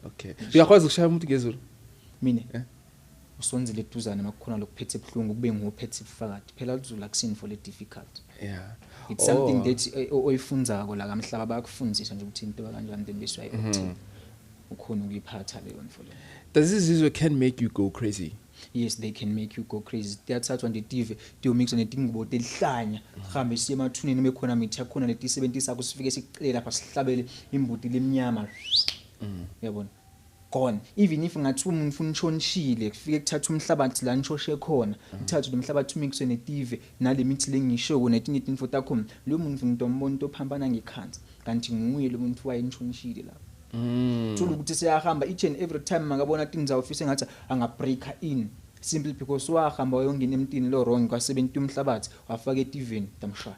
Okay, uyakwazi ukushaya umuntu ngezulu? Mina? Eh? Usonzele eduzane makukhona lokuphethe ebuhlungu, kube nguphethe ubufakazi phela. Lizulu akusini for le difficult. It's something that oyifunzako la kamhlaba, bayakufundisa nje ukuthi into kanjani, then bese uyayi-obtain, ukhona ukuyiphatha leyo nto leyo. Does izizwe can make you go crazy? Yes, they can make you go crazy. Tiyathathwa nje tive, tiyomixwa netingubo telihlanya, hambe siye emathuneni, bekhona mithi yakhona letisebentisako, sifike sicele lapha, sihlabele imbuti lemnyama, uyabona, gone. Even if ngathi umuntu untshontshile, kufike kuthatha umhlabathi la nitshoshe khona, kuthathwe lo mhlabathi umixwe netive nale mithi lengishoko netinye tinfo takhona, lo muntu ngitombona into ophambana ngekhansa, kanti nguye lo muntu wayentshonshile lapho. Thola ukuthi siyahamba each and every time makabona tindzawo, ufise ngathi anga-breaka in, simply because wahamba wayongena emntini lo wrong, kwasebenta umhlabathi, wafaka etiveni, tamshaya.